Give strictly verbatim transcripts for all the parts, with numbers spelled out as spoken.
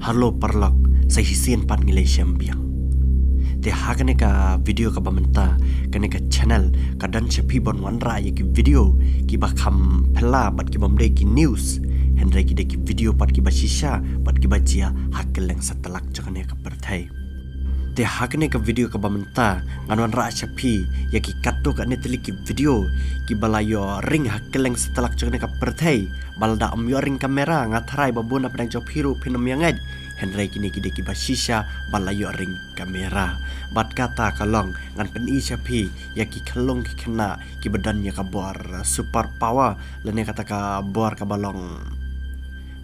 Hello paralok, sa shisien pat ngi la ïashem biang. Te ha kane ka video kaba mynta, kane ka channel ka don sha phi ban wanrah ïa ki video kiba kham phylla bad kibym dei ki news, hynrei ki dei ki video pat kiba shisha bad kiba jia ha kylleng satlak jong kane ka pyrthei. Te ha kane ka video kaba mynta ngan wanrah sha phi ïa ki katto katne tylli ki video kiba la ïoh ring ha kylleng satlak jong kane ka pyrthei. Ba lada ym ïoh ring kamera, nga tharai ba bun na pdeng jong phi ruh phin ym ïa ngeit. Hynrei kine ki dei kiba shisha ba la ïoh ring kamera. Bad kata ka long, ngan pyni sha phi ïa ki khyllung ki khynnah kiba don ïa ka bor super power lane kata ka bor kaba long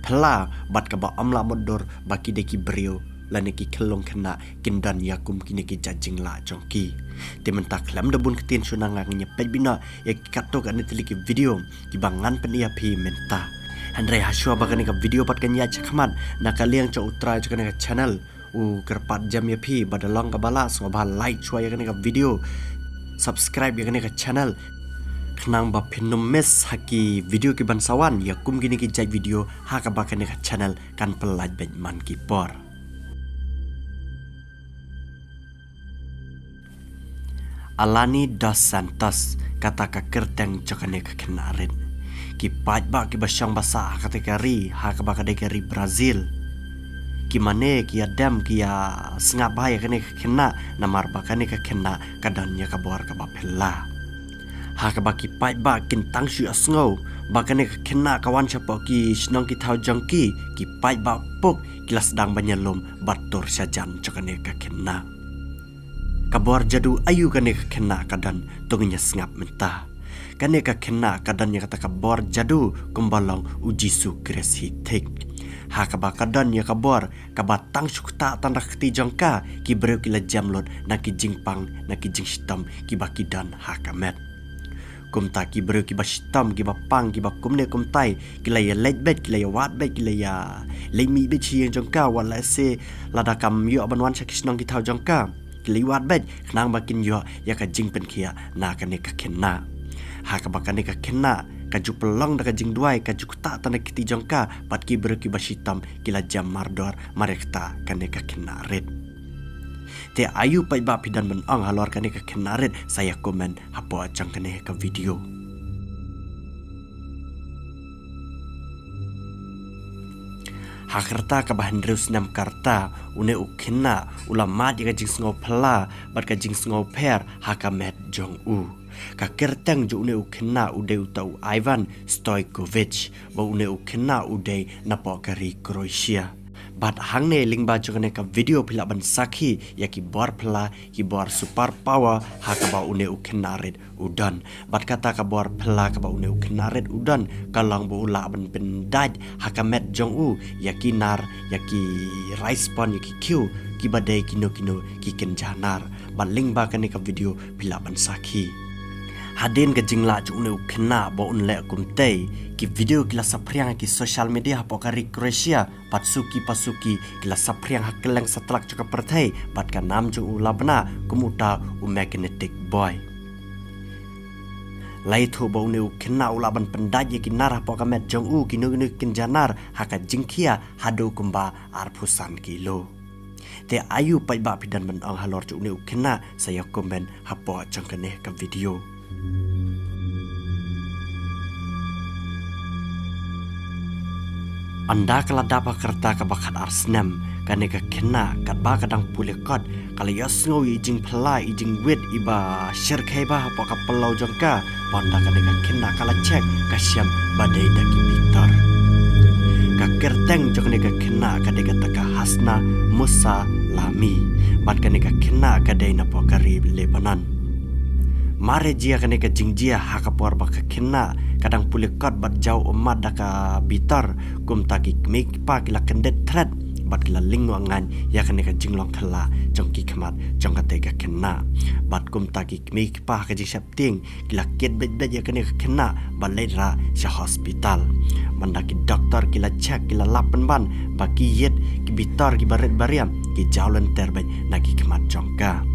phylla bad kaba ym lah mutdur ba ki dei ki briew lane ki khyllung khynnah kin don ïa kum kine ki jait jinglah jong ki. Te mynta khlem da bun ktien shuh na nga, ngin ïa peit beit noh ïa ki katto katne tylli ki video kiba ngan pyni ïa phi mynta. Hynrei hashwa ba kane ka video pat kan ïaid shakhmat, na ka liang jong U Trai jong kane ka channel u kyrpad jem ïa phi ba da long kaba lah, sngewbha like shwa ïa kane ka video, subscribe ïa kane ka channel, khnang ba phin ym miss ha ki video kiban sa wan ïa kum kine ki jait video ha kaba kane ka channel kan pyllait beit man ki por. Alani dos Santos, kata ka kyrteng jong kane ka khynnah rit. Ki paidbah kiba shong ba sah ha kata ka ri, ha kaba ka dei ka ri Brazil, ki mane ki ïa dem ki ïa sngap bha ïa kane ka khynnah, namar ba kane ka khynnah ka don ïa ka bor kaba phylla. Ha kaba ki paidbah kin tang shu ïohsngew ba kane ka khynnah ka wan shapoh ki shnong ki thaw jong ki, ki paidbah puk ki la sdang ban ïalum bad tur shajan jong kane ka khynnah. Ka bor jadu aïu kane ka khynnah ka don, to ngin ïa sngap mynta. Kane ka khynnah ka don ïa kata ka bor jadu kumba long U Jisu Khrist hi thik. Ha kaba ka don ïa ka bor kaba tang shu ktah tang da ka kti jong ka, ki briew ki la jem lut na ki jingpang, na ki jingshitom kiba ki don ha ka met. Kumta ki briew kiba shitom, kiba pang, kiba kumne kumtai, ki la ïa leit beit, ki la ïa wad beit, ki la ïa leit mih beit sha ïing jong ka, wat la se lada kam ïoh ban wan sha ki shnong ki thaw jong ka, ki la ïa wad beit khnang ba kin ïoh ïa ka jingpynkhiah na kane ka khynnah. Ha kaba kane ka khynnah ka ju pynlong da ka jingduwai, ka ju ktah tang da ka kti jong ka, bad ki briew kiba shitom ki la jem mardor mareh kata kane ka khynnah rit. Te aïu paidbah phi don ban ong halor kane ka khynnah rit, sa ïa comment hapoh jong kane ka video. Ha ka rta kaba hynriew snem ka rta, une u khynnah u la mad ïa ka jingsngew phylla bad ka jingsngew pher ha ka met jong u. Ka kyrteng jong une u khynnah u dei uta u Ivan Stojkovic, ba une u khynnah u dei napoh ka ri Croatia. Bad hangne lyngba jong kane ka video phi lah ban sakhi ïa ki bor phylla, ki bor super power ha kaba une u khynnah rit u don. Bad kata ka bor phylla kaba une u khynnah rit u don ka long ba u lah ban pyndait ha ka met jong u ïa ki nar, ïa ki rice pon, ïa ki khiew kiba dei kino kino ki kynja nar. Bad lyngba kane ka video phi lah ban sakhi. Hadien ka jinglah jong une u khynnah ba un leh kumtei, ki video ki la saphriang ha ki social media hapoh ka ri Croatia, bad suki pa suki ki la saphriang ha kylleng satlak jong ka pyrthei, bad ka nam jong u la bna kum uta u magnetic boy. La ïathuh ba une u khynnah u lah ban pyndait ïa ki nar hapoh ka met jong u, kino kino ki kynja nar, ha ka jingkhia haduh kumba arphew san kilo. Te aïu paidbah phi don ban ong halor jong une u khynnah, sa ïa comment hapoh jong kane ka video. Ynda ka la dap ha ka rta kaba khatar snem, kane ka khynnah katba ka dang pule kot, ka la ïohsngew ïa i jingphylla, i jingwit iba shyrkhei bha hapoh ka pynlong jong ka. Bad ynda kane ka khynnah ka la check, ka shem ba dei da ki bitor. Ka kyrteng jong kane ka khynnah ka dei kata ka Hasna Musa Lami. Bad kane ka khynnah ka dei napoh ka ri Lebanon. Mar ïa jia kane ka jingjia ha ka por ba ka khynnah ka dang pule kot bad jaw ummat da ka bitor, kumta ki kmie ki kpa ki la kyndit thret bad ki la lyngngoh ngan ïa kane ka jinglong khylla jong ki khmat jong kata ka khynnah. Bad kumta ki kmie ki kpa ha ka jingsheptieng ki la kit beit beit ïa kane ka khynnah ba leit rah sha hospital. Bad ynda ki doktor ki la check, ki la lap pynban ba ki ïit ki bitor kiba rit ba riam ki jaw lynter beit na ki khmat jong ka.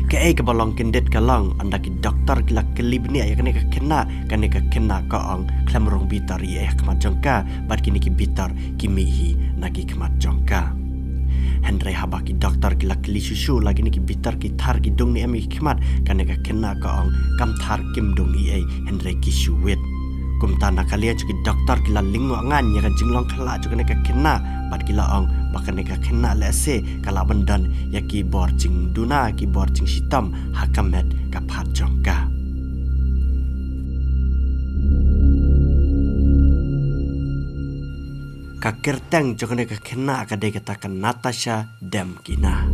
Kaei kaba long kyndit ka long, ynda ki doktor ki la kylli bniah ïa kane ka khynnah, kane ka khynnah ka ong khlem rung bitor ïa ha khmat jong ka, bad kine ki bitor ki mih hi na ki khmat jong ka. Hynrei haba ki doktor ki la kylli shuh shuh la kine ki bitar ki thar ki dung ne em ïa ki khmat, kane ka khynnah ka ong kam thar kim dung ei ei, hynrei ki shu wit. Kumta na ka liang jong ki doktor ki la lyngngoh ngan ïa ka jinglong khlad jong kane ka khynnah, bad ki la ong ba kane ka khynnah lehse ka lah ban don ïa ki bor jingduna, ki bor jingshitom ha ka met ka phad jong ka. Ka kyrteng jong kane ka khynnah ka dei kata ka Natasha Demkina.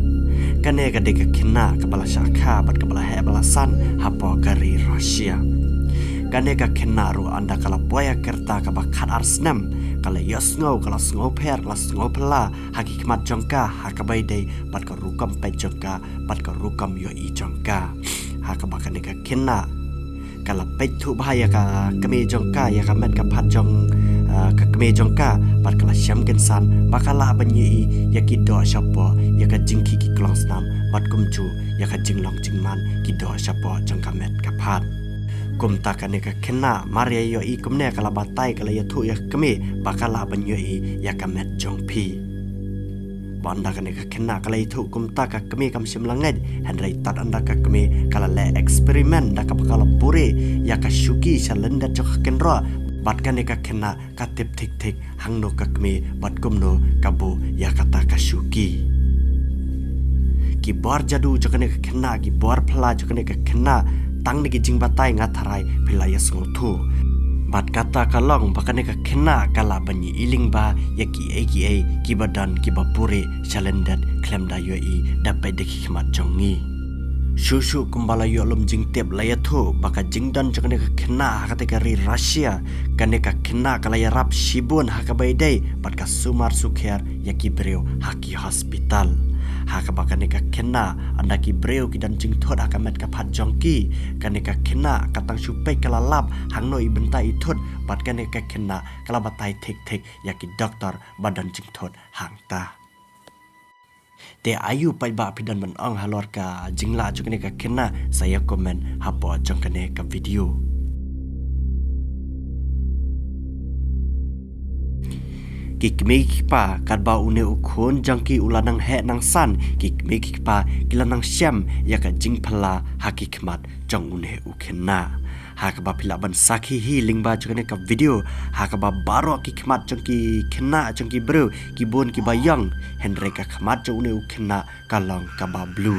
Kane ka dei ka khynnah kaba la shah kha bad kaba la heh ba la san hapoh ka ri Russia. Kane ka khynnah ruh ynda ka la poi ha ka rta kaba khatar snem, ka la ïohsngew, ka la sngewpher, ka la sngewphylla ha ki khmat jong ka ha kaba ïadei bad ka rukom peit jong ka bad ka rukom ïohi jong ka. Ha kaba kane ka khynnah ka la peit thuh bha ïa ka kmie jong ka, ïa ka met ka phad jong, ah, ka kmie jong ka, bad ka la shem kynsan ba ka lah ban ïohi ïa ki doh shapoh, ïa ka jingkhih ki klongsnam, bad kumjuh ïa ka jinglong jingman ki doh shapoh jong ka met ka phad. Kumta kane ka khynnah mar ïa ïohi kumne ka la batai, ka la ïathuh ïa ka kmie ba ka lah ban ïohi ïa ka met jong phi. Bad ynda kane ka khynnah ka la ïathuh kumta ka kmie kam shym la ngeit, hynrei tad ynda ka kmie ka la leh experiment da kaba ka la buhrieh ïa ka shuki sha lyndet jong ka kynroh, bad kane ka khynnah ka tip thik thik hangno ka kmie bad kumno ka buh ïa kata ka shuki. Ki bor jadu jong kane ka khynnah, ki bor phylla jong kane ka khynnah, tang na ki jingbatai nga tharai phi la ïohsngew thuh. Bad kata ka long ba kane ka khynnah ka lah ban ïohi lyngba ïa kiei kiei kiba don kiba buhrieh sha lyndet khlem da ïohi da peit da ki khmat jong ngi. Shuh shuh kumba la ïoh lum jingtip la ïathuh ba ka jingdon jong kane ka khynnah ha kata ka ri Russia, kane ka khynnah ka la ïarap shibun ha kaba ïadei bad ka sumar sukher ïa ki briew ha ki hospital. Ha kaba kane ka khynnah, ynda ki briew ki don jingthut ha ka met ka phad jong ki, kane ka khynnah ka tang shu peit ka la lap hangno i bynta i thut, bad kane ka khynnah ka la batai thik thik ïa ki doktor ba don jingthut hangta. Te aiu paidbah phi don ban ong halor ka jinglah jong kane ka khynnah, sa ïa comment hapoh jong kane ka video. Ki kmie ki kpa, katba une u khun jong ki u la nang heh nang san, ki kmie ki kpa ki la nang shem ïa ka jingphylla ha ki khmat jong une u khynnah. Ha kaba phi lah ban sakhi hi lyngba jong kane ka video, ha kaba baroh ki khmat jong ki khynnah jong ki briew ki bun kiba ïong, hynrei ka khmat jong une u khynnah ka long kaba blue.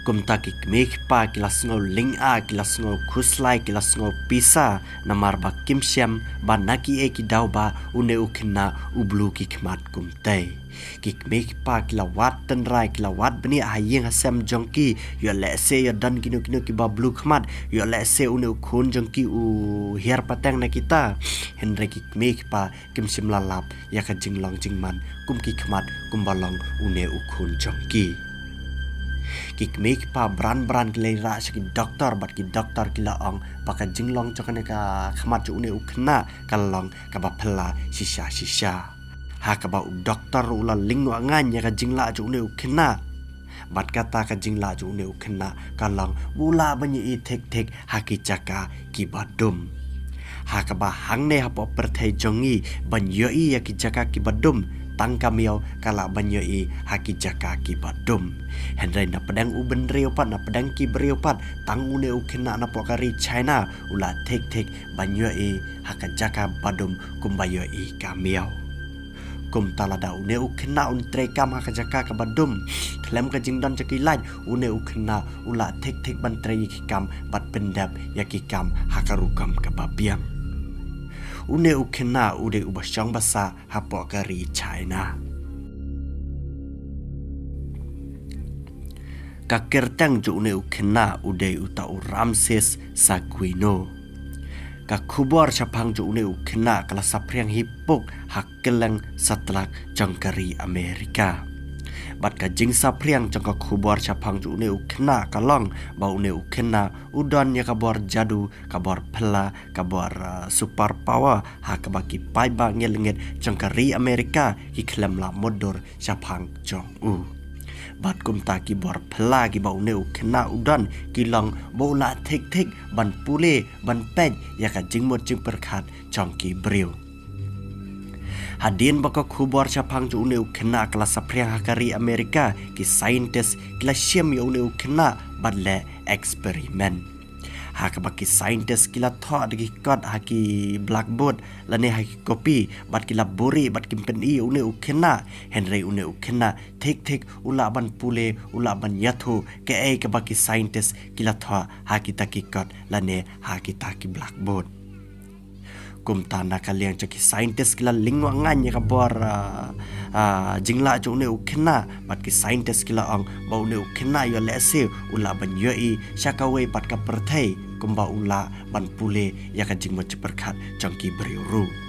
Kumta ki kmie ki kpa ki la sngew lynga, ki la sngew khuslai, ki la sngew pisa, namar ba kim shem ba na kiei ki daw ba une u khynnah u blue ki khmat kumtei. Ki kmie ki kpa ki la wad tynrai, ki la wad bniah ha ïing ha sem jong ki, ïoh lehse ïoh don kino kino kiba blue khmat, ïoh lehse une u khun jong ki u hiar pateng na kita. Hynrei ki kmie ki kpa kim shym la lap ïa ka jinglong jingman kum ki khmat kumba long une u khun jong ki. Ki kmie ki kpa bran bran ki la ïarap sha ki doktor, bad ki doktor ki la ong ba ka jinglong jong kane ka khmat jong une u khynnah ka long kaba phylla shisha shisha. Ha kaba u doktor u la lyngngoh ngan ïa ka jinglah jong une u khynnah. Bad kata ka jinglah jong une u khynnah ka long ba u lah ban ïohi thik thik ha ki jaka kiba dum. Ha kaba hangne hapoh pyrthei jong ngi ban ïohi ïa ki jaka kiba dum, tang ka miaw ka lah ban ïohi ha ki jaka kiba dum. Hynrei na pdeng u bynriew pat, na pdeng ki briew pat, tang une u khynnah napoh ka ri China u lah thik thik ban ïohi ha ka jaka ba dum kumba ïohi ka miaw. Kumta lada une u khynnah un trei kam ha ka jaka kaba dum, khlem ka jingdon jaka ilait, une u khynnah u lah thik thik ban trei ïa ki kam bad pyndep ïa ki kam ha ka rukom kaba biang. Une u khynnah u dei uba shong ba sah hapoh ka ri China. Ka kyrteng jong une u khynnah u dei uta u Ramses Saguino. Ka khubor shaphang jong une u khynnah ka la saphriang hi puk ha kylleng satlak jong ka ri Amerika. Bad ka jingsaphriang jong ka khubor shaphang jong une u khynnah ka long ba une u khynnah u don ïa ka bor jadu, ka bor phylla, ka bor, ah, super power, ha kaba ki paidbah ngeit lyngngeit jong ka ri Amerika ki khlem lah mutdur shaphang jong u. Bad kumta ki bor phylla kiba une u khynnah u don ki long ba u lah thik thik ban pule, ban peit ïa ka jingmut jingpyrkhat jong ki briew. Hadien ba ka khubor shaphang jong une u khynnah ka la saphriang ha ka ri Amerika, ki scientist ki la shim ïa une u khynnah bad leh experiment. Ha kaba ki scientist ki la thoh da ki kot ha ki blackboard lane ha ki kopi, bad ki la buhrieh bad ki pyni ïa une u khynnah, hynrei une u khynnah thik thik u lah ban pule, u lah ban ïathuh kaei kaba ki scientist ki la thoh ha kita ki kot lane ha kita ki blackboard. Kumta na ka liang jong ki scientist ki la lyngwa ngaiñ ïa ka bor, ah, ah, jinglah jong une u khynnah, bad ki scientist ki la ong ba une u khynnah ïoh lehse u lah ban ïohi sha kawei pat ka pyrthei kumba u lah ban pule ïa ka jingmut jingpyrkhat jong ki briew ruh.